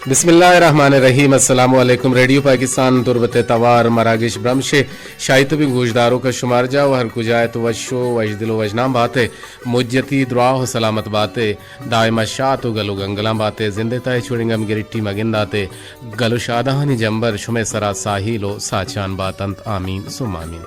بسم اللہ الرحمن الرحیم۔ السلام علیکم۔ ریڈیو پاکستان تربت ءِ توار مراگش برمش ءِ شاہی تبیں گوشداروک ءَ شمارجاہ و ہر کجا ات وش و وشدل و وشنام بات ئے۔ مجتی دراہ و سلامت بات ئے۔ دائم ءَ شات و گل و گنگلاں بات ئے۔ زند ءِ تہ ءَ چوڑیں گم گرٹی مگندات ئے۔ گل و شادہانی جمبر شمئے سرا ساہیل و ساچان بات انت۔ آمین ثم آمین۔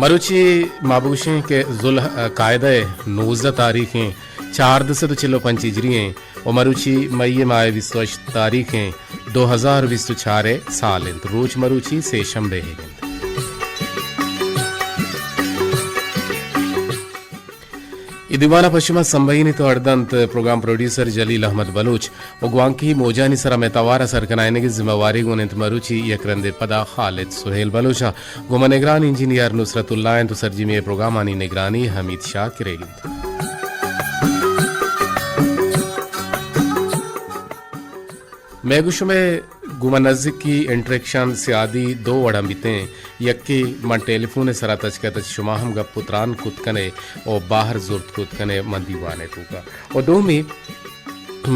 مروچی ما بگوشیں کہ ذوالقاعدہ ءِ نوزدہ تاریخ ایں، چاردہ سد و چل و پنچ ہجری ایں، و مروچی مئی ءِ ماہ ءِ بیست و ہشت تاریخ ایں، دو ہزار بیست و چار ءِ سال انت۔ روچ مروچی سے شنبے ئیگ انت۔ اے دیوان ءَ پہ شما سمبہینیت و اڑ دنت پروگرام پروڈیوسر جلیل احمد بلوچ و گوانکی موجانی سرا مئے توار ءَ سرکنائینگ ءِ ذمہ واری گون انت مروچی یک رندے پدا خالد سہیل بلوچ ءَ۔ گوں ما نگران انجینئر نصرت اللہ انت و سرجمی ءِ پروگرامانی نگرانی حمید شاکر ئیگ انت۔ مئے گوں شمئے گوما نزیکی انٹریکشن سیادی دو وڑاں بیتیں۔ یکے من ٹیلیفون ءِ سرا تچک ءَ تچ شما ہم گپ و تران کت کن ئے و باہر زرت کت کن ئے من دیوان ءِ توکا۔ و دومی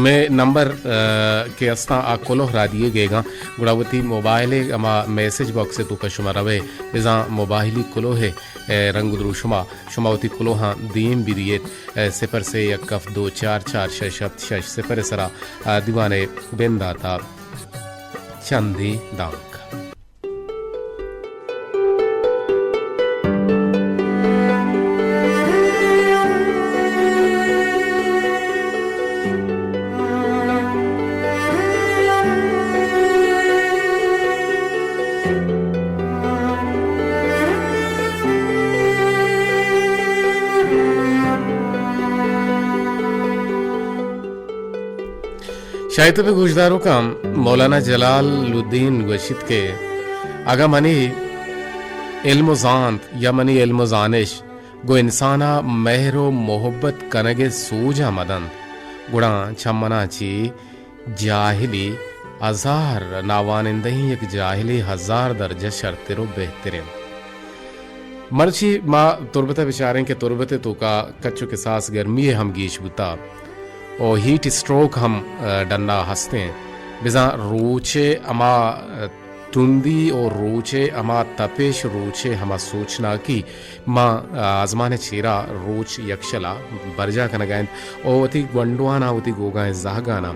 مئے نمبر، آ، کہ استاں آ کلوہ را دیگ ئیگاں، گڑا وتی موبائل ءِ ہما میسج باکس ءِ توکا شما روئے، بزاں موبائلی کلوہ ءِ، آ، رنگ و دروشما شما وتی کلوہاں دیم بدیت، آ، صفر سے یک ہفت دو چار چار شش ہفت شش صفر ءِ سرا، آ، دیوان ءِ بندات ءَ چندے دانک۔ شاہی تبیں گوشداروکاں، مولانا جلال الدین گوشیت کہ اگاں منی علم و زانت یا منی علم و زانش گوں انسان ءَ مہر و محبت کنگ ءِ سوج ءَ مہ دنت، گڑا چہ منا چہ جاہلی ہزار ناوانندہیں یک جاہلے ہزار درجہ شرتر و بہتر انت۔ مرچی ما تربت ءَ بچاریں کہ تربت ءِ توکا کچ و کساس گرمی ءَ ہم گیش بوتا و ہیٹ اسٹروک ہم، آ، ڈنا ہستیں۔ بزاں روچ ءِ ہما، آ، تندی و روچ ءِ ہما تپش، روچ ءِ ہما سوچناکی ما، آ، آزمان ءِ چیرا روچ یکشلا برجاہ کنگا انت و وتی گونڈواناں، وتی گوگائیں زہگاناں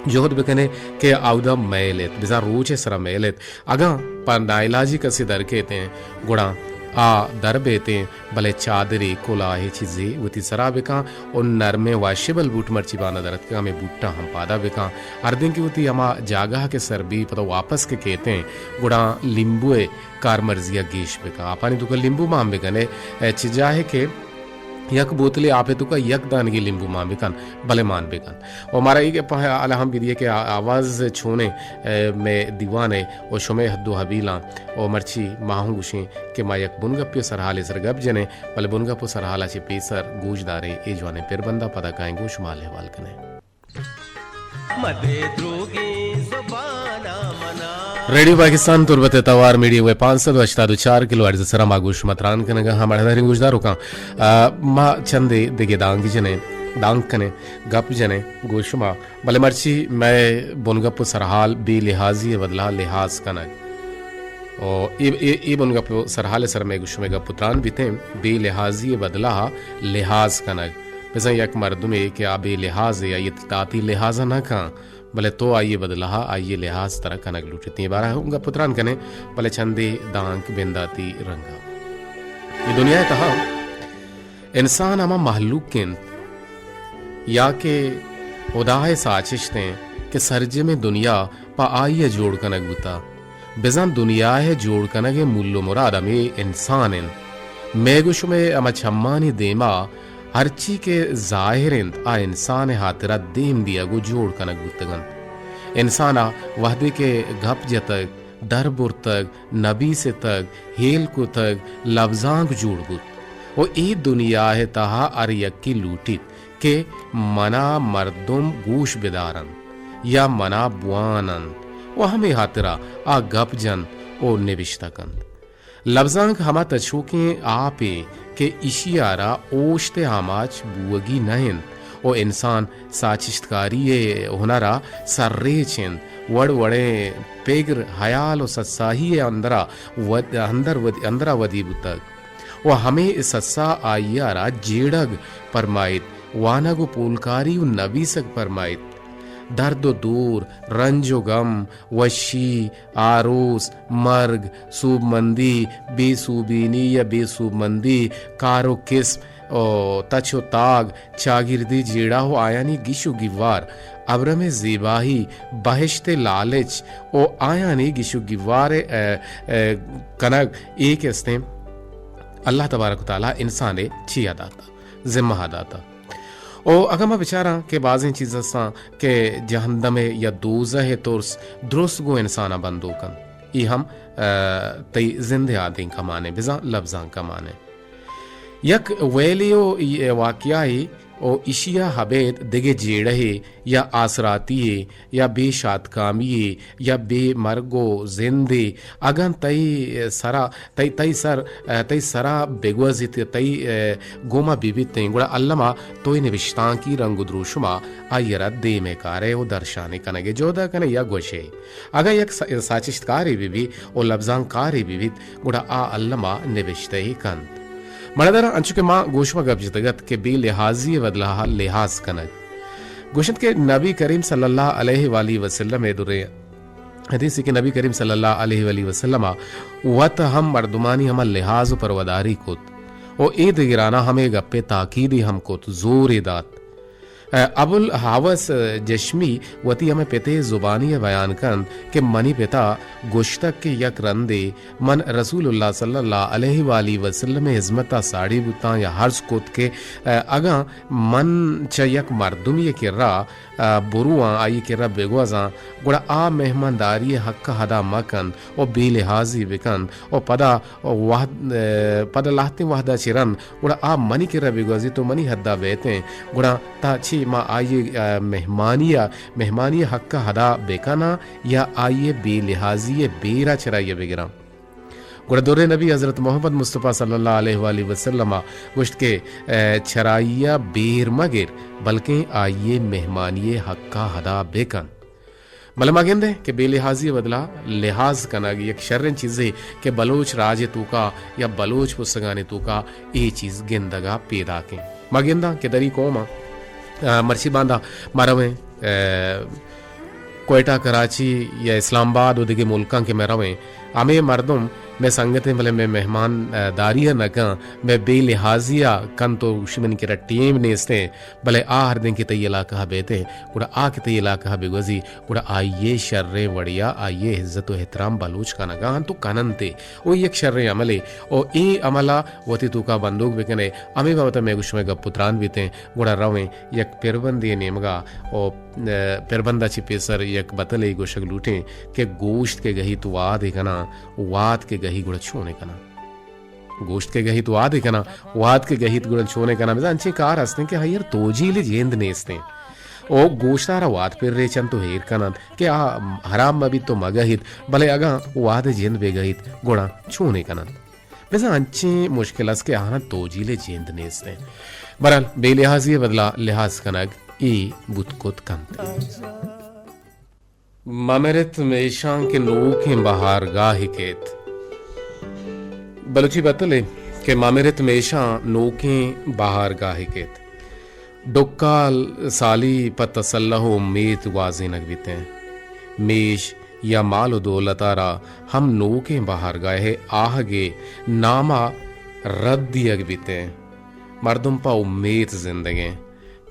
جہد بکنے کہ اودا میل ایت، بزاں روچ ءِ سرا میل ایت۔ اگاں پہ ناعلاجی کسے در کیتیں، گڑا آ در بیتیں، بلے چادرے، کلاہے، چیزے وتی سرا بکاں و نرمیں واشیبل بوٹ، مرچی باندا در اتکگاں، ہمے بوٹاں ہم پادا بکاں۔ ہردیں کہ وتی ہما جاگہ کہ سر بی پدا واپس کہ کیتیں، گڑا لیمبو ءِ کارمرزی ءَ گیش بکاں۔ آپانی توکا لیمبو مان بکن ئے، چہ جاہے کہ یک بوتلے آپ ءِ توکا یک دانگے لیمبو مان بکن، بلے مان بکن۔ و مارا اے گپ ءِ حال ہم بدیے کہ آ-، آواز چونیں، اے، مئے دیوان ءِ و شمئے حد و حبیلاں و مرچی ما ہم گوشیں کہ ما یک بنگپے و سرحالے سر گپ جنیں، بلے بنگپ و سرحالا چہ پیسر گوش داریں اے جوانیں پربند ءَ، پدا کائیں گوں شما حال احوال کنیں۔ مدے دروگیں زبان ءَ منا۔ ریڈیو پاکستان تربت ءِ توار میڈیم ویو پانچ سد و ہشتاد و چار کلو ہرٹز ءِ سرا ما گوں شما تران کنگا ہم اڑداریں گوشداروکاں۔ آ، ما چندے دگہ دانگ جنیں، دانگ کنیں، گپ جنیں گوں شما، بلے مرچی مئے بنگپ و سرحال بے لحاظی ءِ بدلا لحاظ کنگ۔ او اے، اے، اے بنگپ و سرحال ءِ سر مئے گوں شمئے گپ و تران بیتیں، بے لحاظی ءِ بدلا لحاظ کنگ۔ بزاں یک مردمے کہ آ بے لحاظ ءِ، آئی ءِ تاتی لحاظ ءَ نہ کن، بلے تو آئی ءِ بدلا آئی ءِ لحاظ ترا کنگ لوٹیت۔ اے بارہ ءَ گپ و تران کنیں، بلے چندے دانک بنداتی رنگا۔ اے دنیا ءِ تہا انسان ہما مہلوک انت یا کہ ہدا ءِ ساچشت انت کہ سرجمیں دنیا پہ آئی ءَ جوڑ کنگ بوتا۔ بزاں دنیا ءِ جوڑ کنگ ءِ مول و مراد ہمے انسان انت۔ مئے گوں شمئے ہما چمانی دیما ہرچی کہ ظاہر انت، آ انسان ءِ ہاترا دیم دیگ و جوڑ کنگ بوتگ انت۔ انسان ءَ وہدے کہ گپ جتگ، در برتگ، نبیستگ، ہیل کتگ، لبزانک جوڑ بوت و اے دنیا ءِ تہا ہر یکے لوٹیت کہ منا مردم گوش بدارنت یا منا بوان انت و ہمے ہاترا آ گپ جنت و نبشتہ کنت۔ لبزانک ہما تچوکیں آپے کہ ایشی ءَ را اوشت ءِ آماچ بوگی نہ انت و انسان ساچشتکاری ءِ ہنر ءَ سرریچ انت، وڑ وڑیں پگر، ہیال و سساہی ءِ اندر ءَ ود-، اندر ود-، اندر ءَ ودی بوتگ و ہمے سسا آئی ءَ را جیڑگ پرمائیت، وانگ و پولکاری و نبیسگ پرمائیت۔ درد و دور، رنج و غم، وشی، آروس، مرگ، سوبمندی، بے سوبینی یا بے سوبمندی، کار و کسب، او تچ و تاگ، چاگردی جیڑہ و آیانی گیش و گیوار، ابرم ءِ زیباہی، بہشت ءِ لالچ و آیانی گیش و گیوار ءِ، ءَ، ءَ، کنگ، اے کہ استیں اللہ تبارک و تعالی انسان ءِ چیا داتا، ذمہ ءَ داتا۔ او اگاں ما بچاراں کہ بازیں چیز ہستاں کہ جہندم ءِ یا دوزہ ءِ ترس درست گوں انسان ءَ بندوک انت، اے ہم، ءَ، تئی زند ءِ آدینک ءَ مان انت، بزاں لبزانک ءَ مان انت۔ یک ویلے و واقعہ ءَ و ایشی ءَ ابید دگہ جیڑہے یا آسراتی یے یا بے شاتکامی یے یا بے مرگ و زندے اگاں تئی سرا، تئی، تئی سر، تئی سرا بگوزیت، تئی گوما ببیتیں، گڑا الما تو اے نبشتانکی رنگ و دروشما آئی ءَ را دیمے کارے و درشانے کنگے، جہد ءَ کنے یا گوشے۔ اگاں یک سا-، ساچشتکارے بہ بی و لبزانکارے بہ بیت، گڑا آ الما نبشتہ ئے کنت۔ مڑدراں، انچو کہ ما گوں شما گپ جتگ ات کہ بے لحاظی ءِ بدلا لحاظ کنگ۔ گوشنت کہ نبی کریم صلی اللہ علیہ وآلہ وسلم ءِ دریں حدیثے کہ نبی کریم صلی اللہ علیہ وآلہ وسلم ءَ وت ہم مردمانی ہما لحاظ و پروداری کت و اے دگرانا ہمے گپے تاکیدے ہم کت، زورے دات۔ ابوالاحوص جشمی وتی ہمے پت ءِ زبانی ءَ بیان کنت کہ منی پت ءَ گوشتگ کہ یک رندے من رسول اللہ صلی اللہ علیہ وآلہ وسلم ءِ ہزمت ءَ ساڑی بوتاں یا عرض کت کہ اگاں من چہ یک مردمے ءِ کرا، ءَ، برواں، آئی ءِ کرا بگوزاں، گڑا آ مہمانداری ءِ حق ءَ ادا مہ کنت و بے لحاظی بہ کنت و پدا وہد، ءَ، پدا لہتیں وہد ءَ چہ رند، گڑا آ منی کرا بگوزیت و منی حد ءَ بیتیں، گڑا تا چے ما آئی ءِ، ءَ، مہمانی ءَ، مہمانی ءِ حق ءَ ادا بہ کناں یا آئی ءِ بے لحاظی ءِ بیر ءَ چرائی ءَ بگراں؟ گڑا دریں نبی حضرت محمد مصطفی صلی اللہ علیہ وآلہ وسلم ءَ گوشت کہ، ءَ، چرائی ءَ بیر مہ گر، بلکیں آئی ءِ مہمانی ءِ حق ءَ ادا بہ کن۔ بلے ما گندیں کہ بے لحاظی ءِ بدلا لحاظ کنگ یک شریں چیزے کہ بلوچ راج ءِ توکا یا بلوچ پسگانی توکا اے چیز گندگ ءَ پیداک ایں۔ ما گنداں کہ دری قوم ءَ، ءَ، مرچی باندا ما رویں، ءَ، کوئٹہ، کراچی یا اسلام آباد و دگہ ملکاں کہ مئے رویں، ہمے مردم مئے سنگتیں بلے مئے مہمان، ءَ، داری ءَ نہ کن، مئے بے لحاظی ءَ کنت و گوشی منی کرا ٹیم نیستیں، بلے آ ہردیں کہ تئی علاقہ ءَ بیتیں، گڑا آ کہ تئی علاقہ ءَ بگوزی، گڑا آئی ءِ شریں وڑے ءَ آئی ءِ عزت و احترام بلوچ کنگ ءَ انت و کن انت ئے۔ و یک شریں عملے و اے عمل ءَ وتی توکا بندوک بکن ئے۔ ہمے بابت ءَ مئے گوں شمئے گپ و تران بیتیں، گڑا رویں یک پربندے ءِ نیمگا و، ءَ، پربند ءَ چہ پیسر یک بتلے گوشگ لوٹیں کہ گوشت کہ گہیت وادے کناں، واد کہ گہی گڑا چونے کناں۔ گوشت کہ گہیت وادے کناں، واد کہ گہیت گڑا چونے کناں۔ بزاں انچیں کار ہستیں کہ آئی ءَ را توجیل ءِ جند نیستیں۔ او گوشت ءَ را واد پر ریچنت و ایر کننت کہ آ حرام مہ بیت و مہ گہیت، بلے اگاں واد ءِ جند بہ گہیت گڑا چونے کننت؟ بزاں انچیں مشکل است کہ آہاں توجیل ءِ جند نیست انت۔ بہرحال، بے لحاظی ءِ بدلا لحاظ کنگ اے بوت کت کنت۔ ممرت میشاں کہ نوکیں بہارگاہے کیت۔ بلوچی بتلے کہ ممرت میشاں نوکیں بہارگاہے کیت۔ ڈکال سالی پہ تسلہ و امیت گوازینگ بیتیں۔ میش یا مال و دولت ءَ را ہم نوکیں بہارگاہے آہگ ءِ نام ءَ رد دیگ بیتیں۔ مردم پہ امیت زندگیں،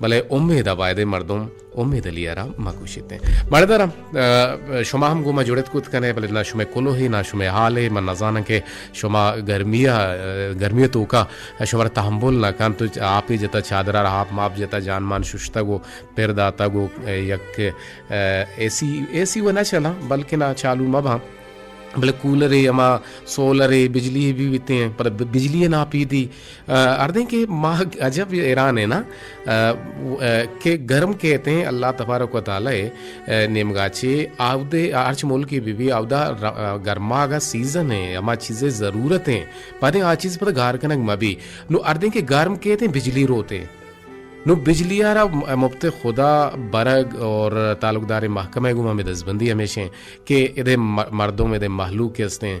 بلے امید ءَ بایدیں مردم امید علی ءَ را مہ کشیتیں۔ مڑدراں، ءَ، شما ہم گوں ما جڑت کت کن ئے، بلے نہ شمئے کلوہے، نہ شمئے حالے، من نزاناں کہ شما گرمی ءَ، ءَ، گرمی ءِ توکا شمارا تحمل نہ کنت، تو آپے جتا، چادر ءَ را آپ ماپ جتا، جان مان ششتگ و پر داتگ و، ءَ، یک، ءَ، اے سی، اے سی و نہ چلاں، بلکنا چالو مہ باں، بلے کولرے، ہما سولرے، بجلی بی بیتیں، پدا ب-، بجلی ناپیدی، ءَ، ہردیں کہ ما عجب حیران ایں نا، ءَ، ءَ، کہ گرم کیتیں اللہ تبارک و تعالی ءِ، ءَ، نیمگا چے آودے ہرچ ملکے بی بی آودا ر-، ءَ، گرماگ ءِ سیزن ایں، ہما چیزے ضرورت ایں، پدیں آ چیز پدا گار کنگ مہ بی۔ نو ہردیں کہ گرم کیتیں بجلی روتیں۔ نوں بجلی ءَ را مپت خدا برگ اور تعلقدار محکمہ گوں ہمے دزبندی ہمیش ایں کہ ادے م-، مردم، ادے مہلوک کہ استیں،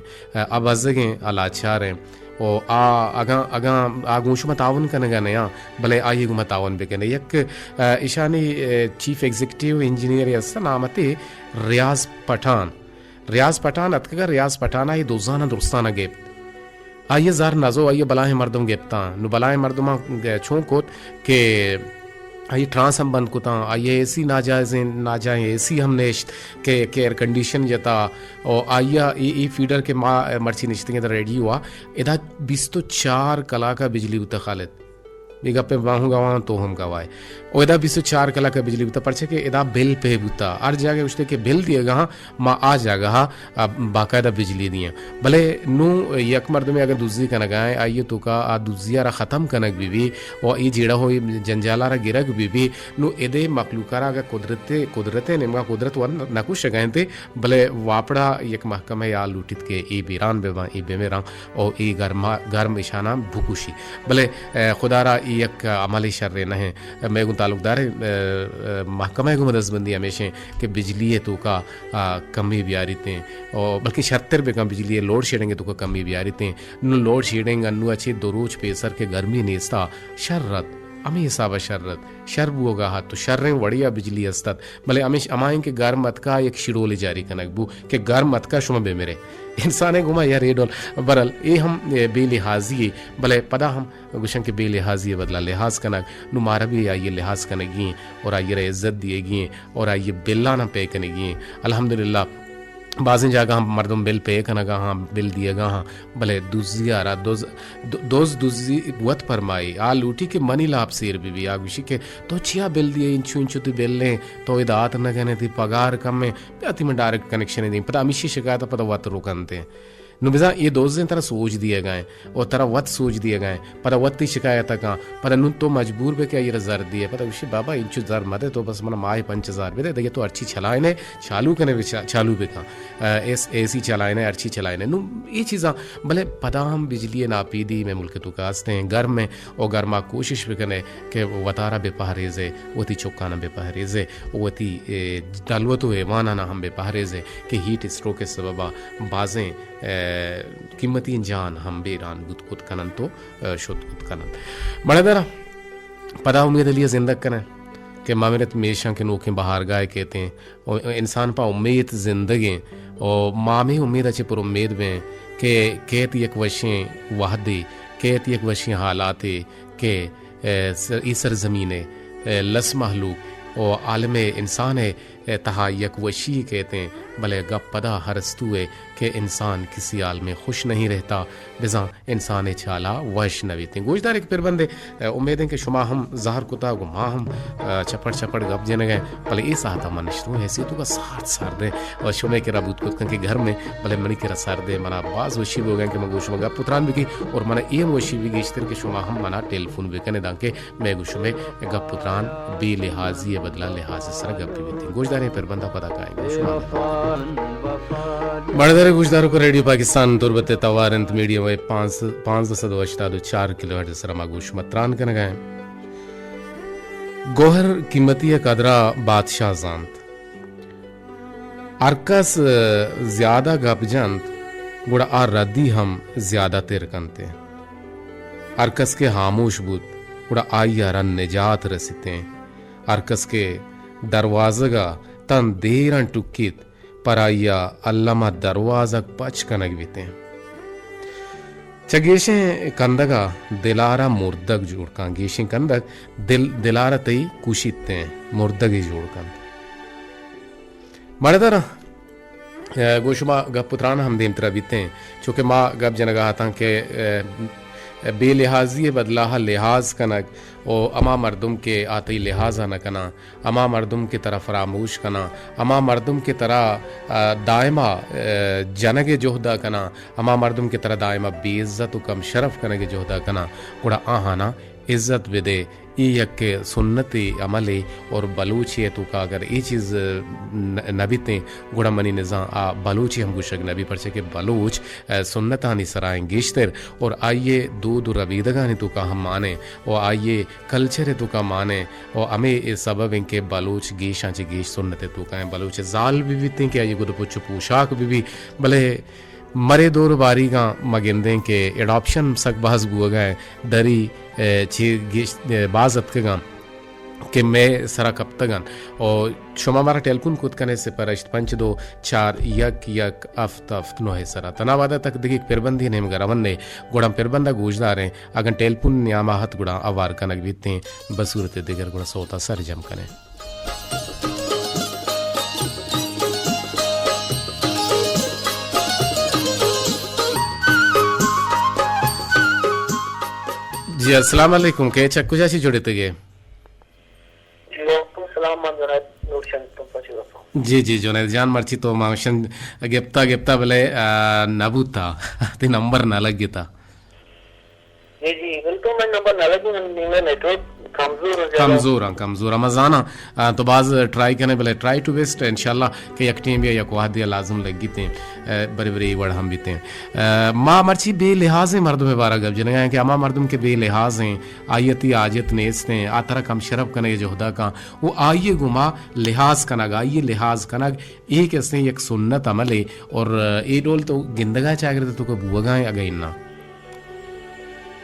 آ بزگیں، آ لاچار ایں۔ او آ اگاں، اگاں آ گوں شما تعاون کنگا نیاں، بلے آئی گوں ما تعاون بکنے۔ یک، آ، ایشانی، آ، چیف ایگزیکٹیو انجینئر است، نام اتے ریاض پٹھان۔ ریاض پٹھان اتکگا، ریاض پٹھان ءَ اے دزاناں درستاناں گپت۔ آئی ءَ زر نزو، آئی ءَ بلاہیں مردم گپتاں۔ نوں بلاہیں مردماں گ-، چون کت کہ آئی ٹرانس ہم بند کتاں، آئی ءَ اے سی ناجائزیں، ناجائزیں اے سی ہم نشت کہ، کہ ایئر کنڈیشن جتا، او آئی ءَ اے، اے فیڈر کہ ما مرچی نشتگیں در ریڈیو ءَ، ادا بیست و چار کلاک ءَ بجلی بوتا خالد۔ اے گپ ءَ ما ہم گواہ آں، تو ہم گواہ ئے۔ او ادا بیست و چار کلاک ءَ بجلی بوتا، پرچہ کہ ادا بل پے بوتا۔ ہر جاگہ گوشتے کہ بل دیگا ہاں، ما آ جاگہ ءَ باقاعدہ بجلی دیاں۔ بلے نوں یک مردمے اگر دزی کنگا ایں، آئی ءِ توکا آ دزی ءَ را ختم کنگ بہ بی، و اے جیڑہ و اے جنجال ءَ را گرگ بہ بی، نوں ادے مخلوق ءَ را اگر قدرت، قدرت ءِ نیمگا قدرت ور نہ کشگا انت، بلے واپڈا یک محکمہ ءَ آ لوٹیت کہ اے بیران بہ باں، اے بہ مراں، او اے گرما، گرم اشاناں بکشی۔ بلے، اے، خدا را اے یک عمل شرے نہ ایں۔ مئے گوں تعلقدار، اے، اے، محکمہ گوں دزبندی ہمیش ایں کہ بجلی ءِ توکا، آ، کمی بیاریتیں۔ او بلکہ شرتر بکن بجلی ءِ لوڈ شیڈنگ ءِ توکا کمی بیاریتیں۔ نوں لوڈ شیڈنگ انوں ءَ چہ دو روچ پیسر کہ گرمی نیستا شر ات، ہمے حساب ءَ شر ات۔ شر بوگا ات تو شریں وڑے ءَ بجلی است ات، بلے ہمیش ہما ایں کہ گرم اتکا یک شیڈولے جاری کنگ بو کہ گرم اتکا شما بہ مرے۔ انسان ءِ گوما یا ریڈول برل اے ہم، اے، بے لحاظی اے، بلے پدا ہم گوشن کہ بے لحاظی ءِ بدلا لحاظ کنگ، نوں مارا بھی آئی ءِ لحاظ کنگی ایں اور آئی ءَ را عزت دیگی ایں اور آئی ءِ بلاناں پے کنگی ایں۔ الحمدللہ بازیں جاگہ ہم مردم بل پے کنگا ہاں، بل دیگا ہاں، بلے دزی ءَ را دز، د-، دز دزی وت پرمائی۔ آ لوٹی کہ منی لاپ سیر بہ بی۔ آ گوشی کہ تو چیا بل دیئے، انچو انچو تی بل ایں، تو ادا آت نہ کنے، تی پگار کم ایں، بیا تی من ڈائریکٹ کنکشن دیں۔ پدا ہمیشی شکایت پدا وت رو کنتے۔ نوں بزاں اے دوزیں ترا سوج دیگا ایں، او ترا وت سوج دیگا ایں، پدا وت تی شکایت کن، پدا نوں تو مجبور بے کہ آئی را زر دیئے، پدا گوشی بابا انچو زر مدے، تو بس منا ماہ پنچ ہزار بدے، دگہ تو ہرچی چلائنے، چالو کنے بچا-، چالو بکن۔ اے، ایس-، اے سی چلائینے، ہرچی چلائینے۔ نوں اے چیزاں، بلے پدا ہم بجلی ءِ ناپیدی مئے ملک ءِ توکا است ایں، گرم ایں، او گرما کوشش بکنے کہ وتارا بہ پہریزے، وتی چکاناں بہ پہریزے، وتی، اے، دلوت و حیواناناں ہم بہ پہریزے کہ ہیٹ اسٹروک ءِ سببا بازیں، اے، قیمتی جان ہم بیران بوت کت کننت و، اے، شت کت کننت۔ مڑدرا پدا امید علی ءَ زندگ کنیں کہ ما مرت میشاں کہ نوکیں بہارگاہ کیتیں، و انسان پہ امید زندگ ایں، و ما ہمے امید ءَ چہ پر امید بیں کہ کیت یک وشیں وہدے، کیت یک وشیں حالاتے کہ، اے، سر-، اے سرزمین ءِ، اے، لس مہلوک و عالم انسان ءِ، اے، تہا یک وشی کیتیں، بلے گپ پدا ہر استو ءِ کہ انسان کسی حال میں خوش نہیں رہتا، بزاں انسان ءِ چالا وش نہ بیتیں۔ گوشدارے کہ پربندے، اے، امید ایں کہ شما ہم زہر کتگ و ما ہم، اے، چپڑ چپڑ گپ جنگ ایں، بلے اے ساعت ءَ من نشتوں حیثیت ءَ سارت سرد ایں و شمے کرا بوت کت کن کہ گرم ایں، بلے منی کرا سرد ایں، منا باز وشی بوگ ایں کہ من گوں شما گپ و تران بکی اور منا اے ہم وشی بی گیشتر کہ شما ہم منا ٹیلیفون بکنے دانکہ مئے گوں شمے گپ و تران بے لحاظی ءِ بدلا لحاظ ءِ سرا گپے بیتیں۔ گوشداریں پربند ءَ پدا کائیں گوں شما۔ مڑدر گوشداروک ریڈیو پاکستان تربت ءِ توار انت، میڈیم ویو پانزدہ، پانزدہ سد و ہشتاد و چار کلو ہرٹز ءِ سرا ما گوں شما تران کنگا ایں۔ گوہر قیمتی ءِ قدرا بادشاہ زانت۔ ہر کس زیادہ گپ جنت، گڑا آ ردی ہم زیادہ تر کنت۔ ہر کس کہ ہاموش بوت، گڑا آئی ءَ را نجات رسیت۔ ہر کس کہ دروازگ ءَ تاں دیراں ٹکیت، پر آئی ءَ الم ءَ دروازگ پچ کنگ بیت۔ چہ گیشیں کندگ ءَ دل ءَ را مردگ جوڑ کن۔ گیشیں کندگ دل، دل ءَ را تئی کشیت، مردگے جوڑ کنت۔ مڑدراں، اے، گوں شما گپ و تران ہم دیمترا بیتیں، چونکہ ما گپ جنگا اتاں کہ، اے، بے لحاظی ءِ بدلا لحاظ کنگ و ہما مردم کہ آ تئی لحاظا نہ کناں، ہما مردم کہ ترا فراموش کناں، ہما مردم کہ ترا، آ، دائما، اے، جنگ ءِ جہدا کناں، ہما مردم کہ ترا دائما بے عزت و کم شرف کنگ ءِ جہدا کناں، گڑا آہانا عزت بدے، اے یک سنتے عملے اور بلوچے ءِ توکا اگر اے چیز نہ، نہ بیتیں، گڑا منی نزاں آ بلوچے ہم گوشگ نہ بی، پرچہ کہ بلوچ، ءَ، سنتانی سرا ایں گیشتر اور آئی ءِ دود و ربیدگانی توکا ہم مانیں و آئی ءِ کلچر ءِ توکا مانیں و ہمے اے سبب ایں کہ بلوچ گیشاں چہ گیش سنت ءِ توکا ایں۔ بلوچ ءِ زال بہ بیتیں کہ آئی ءِ گد پچ و پوشاک بہ بی، بلے مرے دور باریگاں ما گندیں کہ اڈاپشن سک باز بوگا ایں، دری، ءَ، چہ گیش، ءَ، باز اتکگاں کہ مئے سرا کپتگ انت۔ و شما مارا ٹیلیفون کت کنے صفر ہشت پنچ دو چار یک یک ہفت ہفت نو ءِ سرا۔ تنا وعدہ تک دگہ یک پربندی نیمگا رونے، گڑا پربندا گوشداریں، اگاں ٹیلیفون نیاما ہت گڑا اوار کنگ بیتیں، بصورت دگر گڑا سوتا سرجم کنیں۔ جی، السلام علیکم، کئے چہ کجا چہ جڑتگے؟ جی، وعلیکم السلام، من جنید نور شنگ تم پچی رسوں۔ جی، جی، جنید جان، مرچی تو ما شن گپتا گپتا بلے، آ، نہ بوتا، تی نمبر نہ لگتا۔ جی، جی، بالکل، من نمبر نہ لگی، من، من نیٹ ورک کمزور ہو جاتا۔ کمزور ہاں، کمزور ہاں، ما زاناں، آ، تو باز ٹرائی کنے، بلے ٹرائی ٹو بیسٹ، انشاءاللہ کہ یک ٹیم یا یک وہدے لازم لگیتیں، آ، برے برے اے وڑ ہم بیتیں۔ آ، ما مرچی بے لحاظیں مردم بارا گپ جنگا ہیں کہ ہما مردم کہ بے لحاظیں، آئی ءَ تی حاجت نیست ایں، آ ترا کم شرپ کنگ ءِ جہدا کاں، و آئی ءَ گوں ما لحاظ کنگ، آئی ءِ لحاظ کنگ، اے کہ استیں یک سنت عملے، اور اے ڈول تو گندگا چاگرد تو کہ بوگا ایں اگہ اناں۔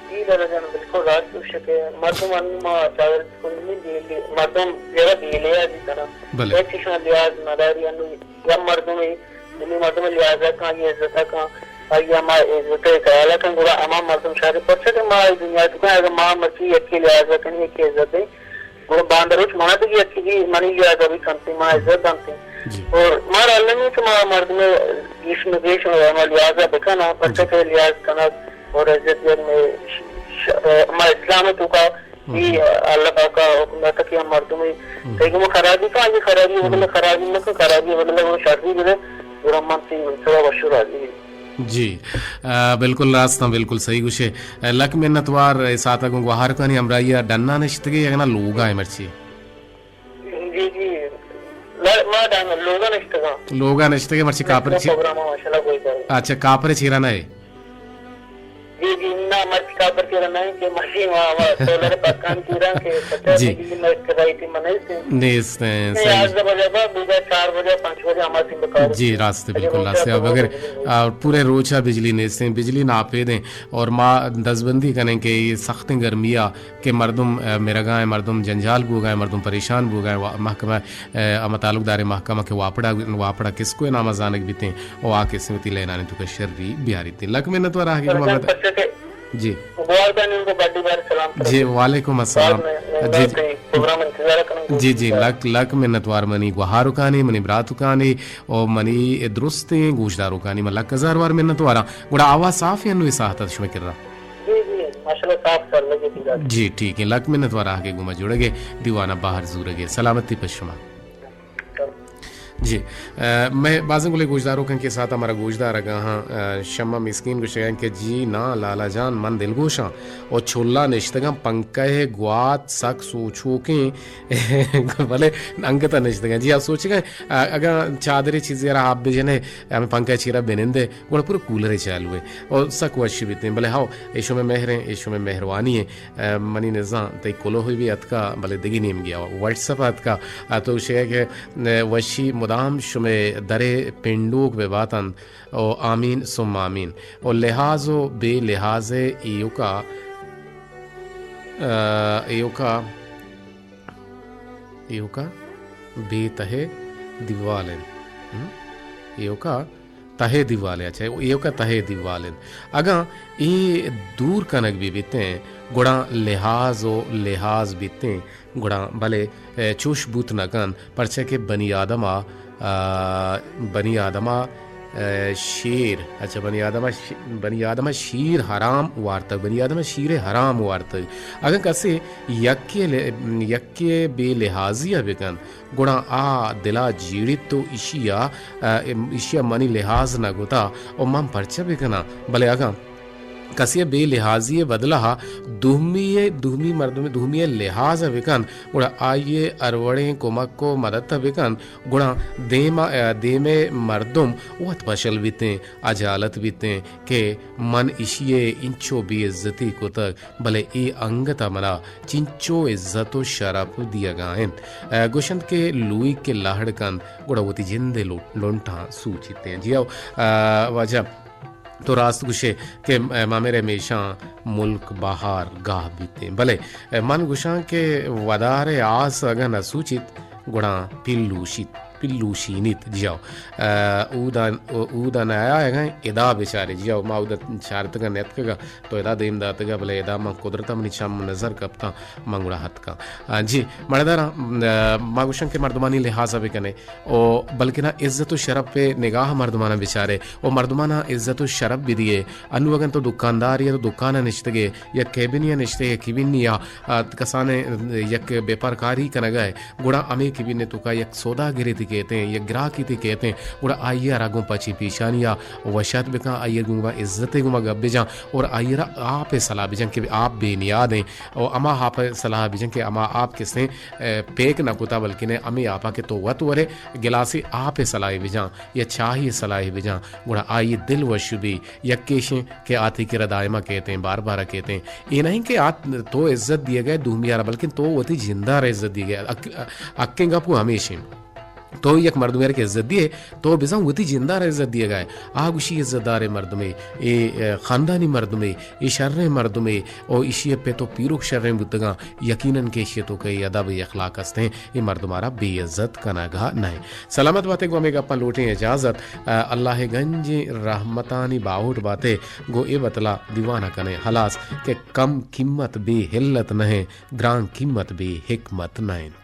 جی دادا جان، بالکل راست گوشے کہ مردم انو ما چاگرد کنی بی، بی، مردم جگہ بے لحاظی کناں۔ بلے۔ ہچ شان لحاظ نداری انو یا مردم، یعنی مردم لحاظ کن، آئی عزت کن، آئی ہما عزت خیال کن، گڑا ہما مردم شر۔ پرچہ کہ ما دنیا تو کن، اگر ما مرچی یکی لحاظ کنی، یکی عزت دیں، گڑا باندروچ منا دگہ یکی بی منی لحاظ بی کنتی، ما عزت دنتی۔ جی۔ اور مارا المی کہ ما مردم گیش نگیش ہما لحاظ بکناں، پرچہ جی۔ کہ لحاظ کنگ اور عزت دیگ میں ش-، ش-، ما اسلام تو کا ہم۔ ای اللہ پاک ءِ حکم داتا کہ ہم مردمے ہم۔ تئی گوما خرابی کن، آئی خرابی ءِ بدل ءَ ہم۔ خرابی مکن، خرابی ءِ بدل ءَ گڑا شری بدے، گڑا من تئی سرا وش و راضی بی۔ جی، آ، بالکل راست ہاں، بالکل صحیح گوشے۔ آ، لک منت وار، اے ساعت ءَ گوں گوہارکانی ہمراہی ءَ ڈنا نشتگے یا نہ لوگا ئے مرچی؟ جی، جی، ل-، ما ڈن-، لوگا نشتگاں۔ لوگا نشتگے مرچی کاپر چی-، پروگرام ءَ ماشاءاللہ گوش دارے۔ اچھا، کاپر چیرا نہ ئے؟ جی، جی، نہ، مرچی کاپر چیرا نہ ایں کہ مرچی ما، ما سولر پکان چیرا کہ پتہ جی۔ بجلی میں کرائی تھی من نیست ایں۔ نیست ایں، نہیں، صحیح۔ یازدہ بجے بعد، بیگا چار بجے، پنچ بجے ہما سیم بکار۔ جی، راست ایں، اگر بالکل روچا راست ایں۔ تو اب اگر، بجلی آ، پورے روچا بجلی نیست ایں، بجلی ناپید ایں اور ما دزبندی کنیں کہ یہ سخت گرمی آ کہ مردم، آ، مرگا ایں، مردم جنجال بوگا ایں، مردم پریشان بوگا ایں، وا-، محکمہ ءِ ہما تعلقداریں محکمہ کہ واپڈا، واپڈا کسکو ءِ نام ءَ زانگ بیتیں، او آ کسے وتی لینانی توکا شری بیاریت۔ لک منت وار آہگے گما بدا۔ جی۔ گوارکانی کو بڈی بار سلام جی، کرو۔ وعلیکم السلام۔ بعد میں، میں جی، بات جی۔ نہیں، پروگرام انتظار کروں۔ جی، جی، لک، لک منت وار منی گوہارکانی، منی براتکانی، او منی درستیں گوشداروکانی، من لک ہزار وار منت واراں۔ گڑا آواز صاف ایں انو اے ساعت ءَ شمئے کرا؟ جی، جی، ماشاءاللہ صاف سر لگے دیدار۔ جی، ٹھیک ایں، لک منت وار آہگے گوما جڑگے، دیوان ءَ بہر زورگے۔ سلامتی پہ شما۔ جی، آ، مئے بازیں گلیں گوشداروکاں کہ ساعت ءَ مارا گوشدارگا ہاں، آ، شمع مسکین گوشگا کہ جی نا لالا جان من دلگوشاں او چھلا نشتگاں پنکہ ءِ گوات سک سوچوکیں بلے انگتا نشتگاں۔ جی، آ سوچگا، آ، اگاں چادرے چیزے را آپ بجنے، ہمیں پنکہ چیرا بنندے، گڑا پورا کولر چالو ایں او سک وش بیتیں۔ بلے ہاو، اے شمئے مہر ایں، اے شمئے مہروانی ایں۔ آ، منی نزاں تئی کلوہ بی اتکا، بلے دگہ نیمگے آ واٹس اپ اتکا۔ آ، تو گوشگا کہ، آ، وشی مدام شمئے درے پنڈوک بہ باتنت۔ او آمین ثم آمین۔ او لحاظ و بے لحاظ ایوکا، آ، ایوکا ایوکا بے تہے دیوال انت۔ ہم؟ ایوکا تہے دیوال انت۔ اچھا، ایوکا تہے دیوال انت۔ اگاں اے دور کنگ بہ بیتیں، گڑا لحاظ و لحاظ بیتیں، گڑا بلے، اے، چوش بوت نہ کنت، پرچا کہ بنی آدم ءَ، آ، بنی آدم ءَ، اے، شیر، اچھا، بنی آدم ءَ ش-، بنی آدم ءَ شیر حرام وارتگ، بنی آدم ءَ شیر حرام وارتگ۔ اگاں کسے یکے لے-، یکے بے لحاظی ءَ بکن، گڑا آ دل ءَ جیڑیت و ایشی ءَ، آ، ایشی ءَ منی لحاظ نہ کتا و من پرچہ بکناں؟ بلے اگاں کسے ءِ بے لحاظی ءِ بدل ءَ دومی ءِ، دومی مردم، دومی ءِ لحاظ ءَ بکن، گڑا آئی ءِ ہر وڑیں کمک ءُ مدد ءَ بکن، گڑا دیم ءَ، دیم ءِ مردم وت پشل بیتیں، اجالت بیتیں کہ من ایشی ءَ انچو بے عزتی کتگ، بلے اے انگت ءَ منا چنچو عزت ءُ شرپ دیگ ءَ انت۔ گوشنت کہ لوئیگ کہ لہڑ کنت، گڑا وتی جند ءِ لو-، لنٹاں سوچیتیں۔ جی ہو، واجہ، تو راست گوشے کہ مامر ءِ میشاں ملک بہار گاہ بیتیں، بلے من گوشاں کہ ودار ءِ آس اگاں نہ سوچیت، گڑا پلوشیت، پلوشینیت۔ جی ہو، اودا، اودا نہ آیاگاں، ادا بچارے۔ جی ہو، ما اودا چارتگاں، نیتکگاں، تو ادا دیم داتگا، بلے ادا من قدرت ءَ منی چم نظر کپتاں، من گڑا اتکاں۔ آ، جی، مڑداراں، آ، ما گوشاں کہ مردمانی لحاظ ءَ بکنے، او بلکنا عزت ءُ شرپ ءِ نگاہ ءَ مردماناں بچارے، او مردماناں عزت ءُ شرپ بدیے۔ انو اگن تو دکاندارے، تو دکان ءَ نشتگے، یک کیبنی ءَ نشتے، یک کیبنی ءَ، آ، کسانیں یک بیپار کاری کنگا ئے، گڑا ہمے کیبن ءِ توکا یک سوداگرے تئی کیتیں، یک گراکے تئی کیتیں، گڑا آئی ءَ را گوں پچیں پیشانی ءَ وش ات بکن، آئی ءَ گوں عزت ءِ گوما گپ بجن اور آئی ءَ را آپ ءِ صلاح بجن کہ آپ بے نیاد ایں، اور ہما آپ ءِ صلاح بجن کہ ہما آپ کسیں، اے، پیک نہ کتا، بلکن ہمے آپ ءَ کہ تو وت ورے، گلاسے آپ ءِ صلاح بجن یا چاہے صلاح بجن، گڑا آئی ءِ دل وش بی۔ یک ایشیں کہ آ تئی کرا دائما کیتیں، بار بار کیتیں۔ اے نہ انت کہ آ تو عزت دیگ ئے دومی ءَ را، بلکن تو وتی جند ءَ را عزت دیگ ئے۔ حق-، حقیں گپ ہمیش انت۔ تو یک مردمے ءَ را کہ عزت دیئے، تو بزاں وتی جند ءَ را عزت دیگ ئے۔ آ گوشی عزت داریں مردمے، اے، اے، خاندانی مردمے، اے شریں مردمے، او ایشی ءِ پت ءُ پیرک شریں بوتگاں، یقیناً کہ ایشی ءِ توکا اے ادب، اے اخلاق استیں، اے مردم ءَ را بے عزت کنگ ءَ نہ انت۔ سلامت باتے، گوں ہمے گپاں لوٹیں اجازت۔ آ، اللہ ءِ گنجیں رحمتانی باہوٹ باتے، گوں اے بتلا دیوان ءَ کنیں ہلاس کہ کم قیمت بے حلت نہ انت، گران قیمت بے حکمت نہ انت۔